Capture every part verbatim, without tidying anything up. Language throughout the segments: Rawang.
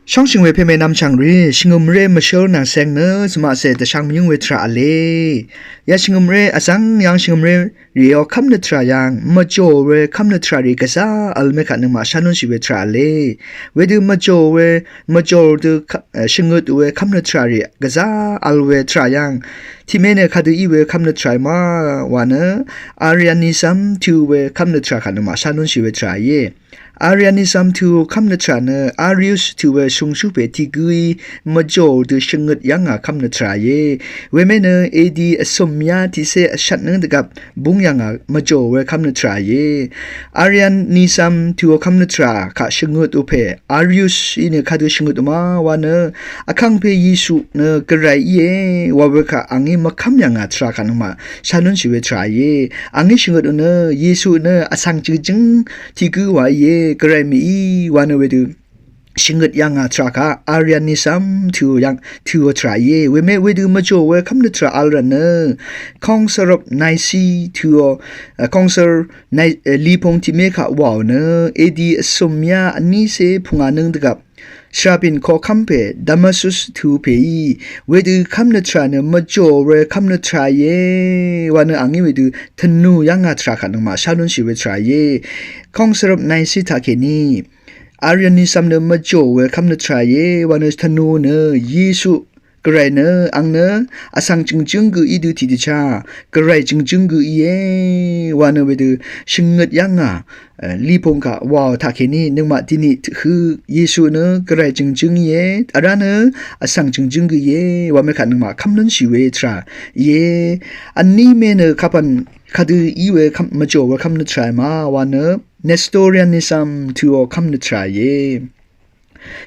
Shóngshø̀ng we pème nvmchv̀ng rì, shvngø̀mré mvshǿl nvng seng nø, svmaqcè dvshvng mvyǿng we tvrà v̄le. Ya shvngø̀mré vzv́ng yv́ng shvngø̀mré rìò kv́m nø tvrà yv́ng, mvjòò we kv́m nø tvrà rì gvzá vl mèkaq nøngmaq shá lúnshì we tvrà v̄le. Wedø mvjòò we, mvjòò dø kv́-, e, shvngøt we kv́m nø tvrà rì gvzá vl we tvrà yv́ng. Tiqmè nø kadø í we kv́m nø tvrà í ma wa nø, Arianism tø̄ we kv́m nø tvrà kaq nøngmaq shá lúnshì we tvrà íe. Arianism tø̄ kv́m nø tvrà nø Arius tø̄ we shungshú pè tiq gǿí mvjòò dø shvngøt yv́ngà kv́m nø tvrà íe. Wemè nø A D vsø̀m yá tiqcé vshvt nǿng dvgvp búng yv̀ngà mvjòò we kv́m nø tvrà íe. Arianism tø̄ kv́m nø tvrà kaq shvngøt u pè Arius í nø kadø shvngøt u ma wa nø, vkàngpè Yesu nø gvray íe wa we kaq angí mvkv́m yv̀ngà tvrà kaq nøngmaq shá lúnshì we tvrà íe. Angí shvngøt u nø Yesu nø vsvng jø̀ngjǿng tiq gǿ wa íe, gvray mèí wa nø wedø shvngøt yv̀ngà tvrà kaq Arianism tø̄ yv́ng, tø̄ tvrà íe. Wemè wedø mvjòò we kv́m nø tvrà vl rvt nø, Council of Nicaea tø̄, e, Council Ni-, e, lipung tiqmè kaq wàò nø, A D vsø̀m yá vnícé pungà nǿng dvgvp svrabìn koqkv́m pè Damasus tø̄ pèí wedø kv́m nø tvrà nø mvjòò we kv́m nø tvrà íe wa nø angí wedø tvnù yv́ngà tvrà kaq nøngmaq shá lúnshì we tvrà íe. Council of Nicaea taqkèní Arianism nø mvjòò we kv́m nø tvrà íe wa nø tvnù nø Yesu gvray nø ang nø vsvng jø̀ngjǿng gø í dø tiqdvchá gvray jø̀ngjǿng gø íe wa nø wedø shvngøt yv́ngà, e, lipung kaq wàò taqkèní nøngmaq tiqni tøqhø Yesu nø gvray jø̀ngjǿng íe, vrá nø vsvng jø̀ngjǿng gø íe wa mèkaq nøngmaq kv́m lúnshì we tvrà íe. Vní mè nø kapv̀n kadø í we kv́m, mvjòò we kv́m nø tvrà í ma wa nø Nestorianism tø̄ o kv́m nø tvrà íe.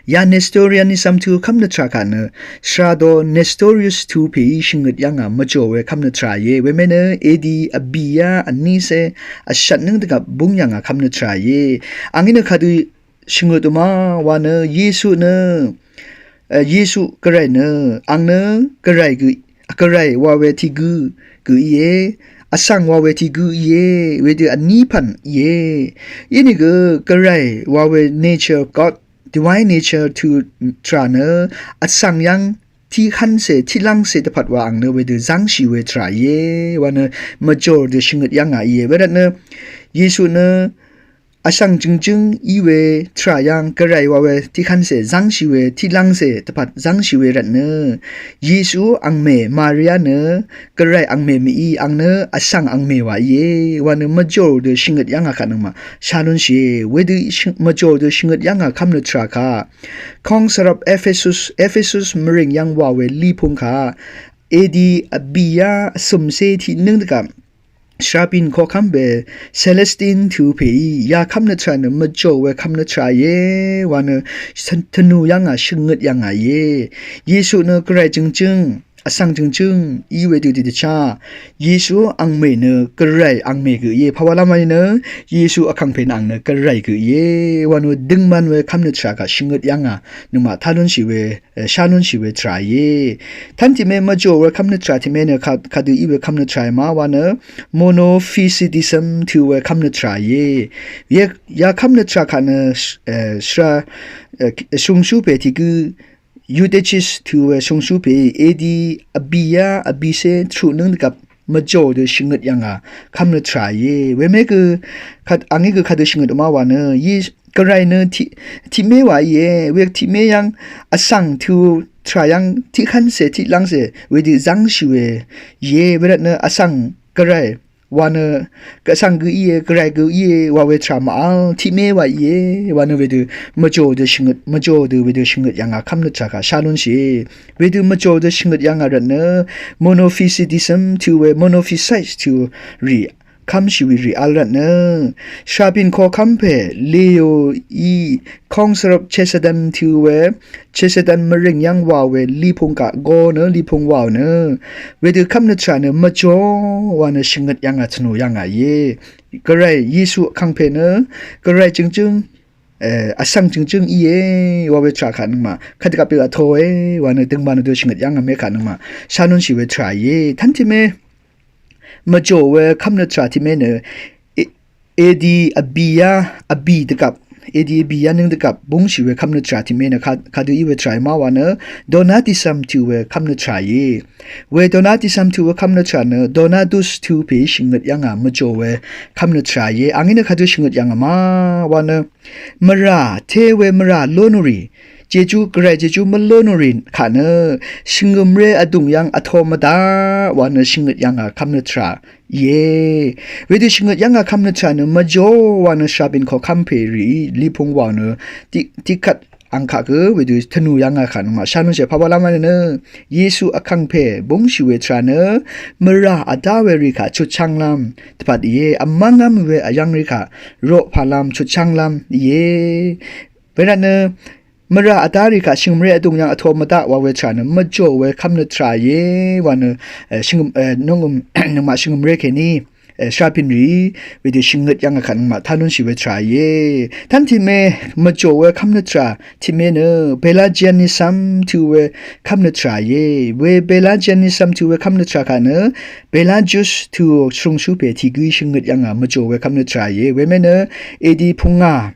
Ya Nestorianism tø̄ kv́m nø tvrà kaq nø, svrado Nestorius tø̄ pèí shvngøt yv́ngà mvjòò we kv́m nø tvrà íe. Wemè nø A D vbì yá vnícé vshvt nǿng dvgvp búng yv̀ngà kv́m nø tvrà íe. Angí nø kadø shvngøt u ma wa nø Yesu nø, e, Yesu gvray nø, ang nø gvray gø, gvray wa we tiq gǿ gø íe, vsvng wa we tiq gǿ íe, wedø vní pv̀n íe. Inìgø gvray wa we nature God, divine nature tø̄ tvrà nø vsvng yv́ng tiqkv́ncè tiqlv́ngcè dvpvt wa ang nø wedø zv́ngshì we tvrà íe wa nø mvjòò dø shvngøt yv́ngà íe. Wervt nø Yesu nø vsvng jø̀ngjǿng í we tvrà yv́ng gvray wa we tiqkv́ncè zv́ngshì we tiqlv́ngcè dvpvt zv́ngshì we rvt nø Yesu angmè Maria nø gvray angmè mèí ang nø vsvng angmè wa íe wa nø mvjòò dø shvngøt yv́ngà kaq nøngmaq shá lúnshìe. Wedø shvng-, mvjòò dø shvngøt yv́ngà kv́m nø tvrà kaq Council of Ephesus, Ephesus mvrìng yv́ng wàò we lipung kaq A D vbì yá vsø̀mcé tiq nǿng dvgvp svrabìn koqkv́m pè Celestine tø̄ pèí ya kv́m nø tvrà nø mvjòò we kv́m nø tvrà íe wa nø tvnù yv́ngà shvngøt yv̀ngà íe. Yesu nø gvray jø̀ngjǿng, vsvng jø̀ngjǿng í wedø tiqdvchá Yesu angmè nø gvray angmè gø íe. Pàwà lv́m wa í nø Yesu vkàngpè nø ang nø gvray gø íe wa nø døngman we kv́m nø tvrà kaq shvngøt yv́ngà nøngmaq tá lúnshì we, e, shá lúnshì we tvrà íe. Tv́n tiqmè mvjòò we kv́m nø tvrà tiqmè nø ka-, kadø í we kv́m nø tvrà í ma wa nø Monophysitism tø̄ we kv́m nø tvrà íe. Ya, ya kv́m nø tvrà kaq nø, e, shvra, e, shungshú pè tiq gǿ Eutyches tø̄ we shungshú pè A D vbì yá vbìcé tvrà nǿng dvgvp mvjòò dø shvngøt yv̀ngà kv́m nø tvrà íe. Wemè gø kad-, angí gø kadø shvngøt u ma wa nø Ye-, gvray nø tiq, tiqmè wa íe. We tiqmè yv́ng vsvng tø̄ tvrà yv́ng tiqkv́ncè tiqlv́ngcè wedø zv́ngshì we íe. Wervt nø vsvng gvray wa nø vsvng gø íe, gvray gø íe wa we tvrà màvl tiqmè wa íe wa nø wedø mvjòò dø shvngøt, mvjòò dø wedø shvngøt yv̀ngà kv́m nø tvrà kaq shá lúnshìe. Wedø mvjòò dø shvngøt yv́ngà rvt nø Monophysitism tø̄ we Monophysites tø̄ rì kv́mshì we rì vl rvt nø svrabìn koqkv́m pè Leo í Council of Chalcedon tø̄ we Chalcedon mvrìng yv́ng wàò we lipung kaq go nø lipung wàò nø wedø kv́m nø tvrà nø mvjòò wa nø shvngøt yv́ngà tvnù yv́ngà íe. Gvray Yesu vkàngpè nø gvray jø̀ngjǿng, e, vsvng jø̀ngjǿng íe wa we tvrà kaq nøngmaq kadvgvp pè vtōe wa nø døngman nø dø shvngøt yv́ngà mè kaq nøngmaq shá lúnshì we tvrà íe. Tv́n tiqmè mvjòò we kv́m nø tvrà tiqmè nø A-, A D vbì yá vbì dvgvp edi bì yá nøng dvgvp búngshì we kv́mnøt tvrà tiq mé nø ka- kadø í we tvrà í má wa nø Donatism tø we kv́mnøt tvrà íe. We Donatism tø we kv́mnøt tvrà nø Donatus tø pè shvngøt yv́ngà mvjò we kv́mnøt tvrà íe. Angí nø kadø shvngøt yv́ngà má wa nø mvrà, te we mvrà lónurì, Jejú, Gvray Jejú mvlónurì kaq nø shvngø̀mré vdùng yv́ng vtō mvdaq wa nø shvngøt yv́ngà kv́mnøt tvrà íe. Wedø shvngøt yv́ngà kv́mnøt tvrà nø mvjò wa nø shvrabìn koqkv́m pè rì lipung wa nø tiq- tiqkvt ang kaq gø wedø tvnù yv́ngà kaq nøngmaq shá lúnshì pà wa lv́m wa nø Yesu vkàngpè búngshì we tvrà nø mvrà vdá we rì kaq chutchánglv́m dvpvt íe. Vmv́ngv́m we vyv̀ng rì kaq roq pàlv́m chutchánglv́m íe. Wervt nø mvrà vdá rì kaq shvngø̀mré vdùng yv́ng vtō mvdaq wa we tvrà nø mvjò we kv́mnøt tvrà íe wa nø, e, shvngø̀m- e, nungø̀m nøngmaq shvngø̀mré kèní, e, shvrabìn rì wedø shvngøt yv́ngà kaq nøngmaq tá lúnshì we tvrà íe. Tv́n tiq mé mvjò we kv́mnøt tvrà tiq mé nø Pelagianism tø we kv́mnøt tvrà íe. We Pelagianism tø we kv́mnøt tvrà kaq nø Pelagius tø shvrùngshú pè tiq gǿí shvngøt yv́ngà mvjò we kv́mnøt tvrà íe. We mé nø edi pungà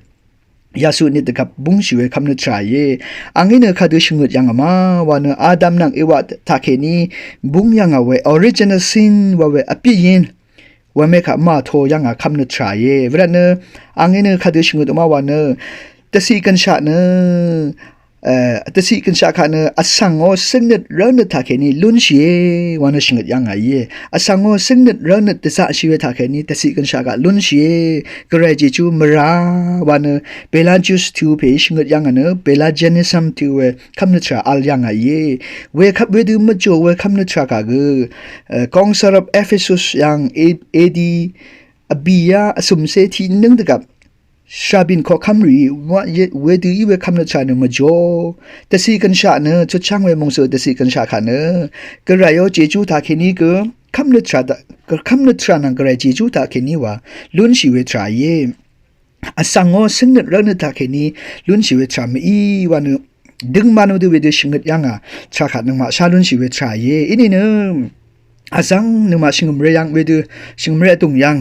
yasuq nit dvgvp búngshì we kv́mnøt tvrà íe. Angí nø kadø shvngøt yv́ngà má wa nø Adam nvng Ewa taqkèní búng yv́ngà we original sin wa we vpí yín wamé kaq màtō yv́ngà kv́mnøt tvrà íe. Wervt nø angí nø kadø shvngøt má wa nø dvciq gønshaq nø, e, dvciq gønshaq kaq nø vsv̀ngó cíngnøt rv́lnøt taqkèní lúnshìe wa nø shvngøt yv́ngà íe. Vsv̀ngó cíngnøt rv́lnøt dvzaqshì we taqkèní dvciq gønshaq kaq lúnshìe. Gvray Jejú mvrà wa nø Pelagius tø pè shvngøt yv́ngà nø Pelagianism tø we kv́mnøt tvrà vl yv́ngà íe. We kvp- wedø mvjò we kv́mnøt tvrà kaq gø, e, Council of Ephesus yv́ng e- edi vbì yá vcø̀mcé tiq nǿng dvgvp shvrabìn koqkv́m rì wa- ye- wedø í we kv́mnøt tvrà nø mvjò. Dvciq gønshaq nø chutcháng we mòngsø dvciq gønshaq kaq nø Gvrayó Jejú taqkèní gø kv́mnøt tvrà daq- kv́mnøt tvrà nvng Gvray Jejú taqkèní wa lúnshì we tvrà íe. Vsv̀ngó cíngnøt rv́lnøt taqkèní lúnshì we tvrà mv-í wa nø døngman wedø wedø shvngøt yv́ngà tvrà kaq nøngmaq shá lúnshì we tvrà íe. Inìnø vzv̀ng nøngmaq shvngø̀mré yv́ng wedø shvngø̀mré vdùng yv́ng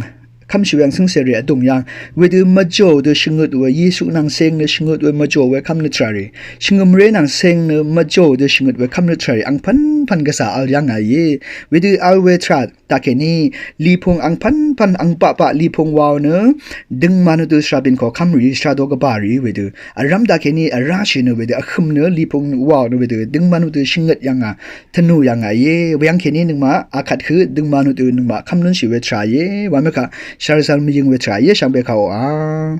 kv́mshì we yv́ng cǿngcèrì vdùng yv́ng wedø mvjò dø shvngøt we Yesu nvng ceng nø shvngøt we mvjò we kv́mnøt tvrà rì shvngø̀mré nvng ceng nø mvjò dø shvngøt we kv́mnøt tvrà rì angpv́npv́n gvzà vl yv́ngà íe. Wedø vl we tvrà taqkèní lipung angpv́npv́n angpaqpaq lipung waò nø døngman wedø shvrabìn koqkv́m rì shvra do gvbà rì wedø vrv́m taqkèní vrá shì nø wedø vhø̀m nø lipung waò nø wedø døngman wedø shvngøt yv́ngà tvnù yv́ngà íe. Weyv́ng kèní nøngmaq akvt hø døngman wedø nøngmaq kv́m lúnshì we tvrà íe. Wamé kaq shvlzvl mvyøng we tvrà íe shvngbe kaq oqà.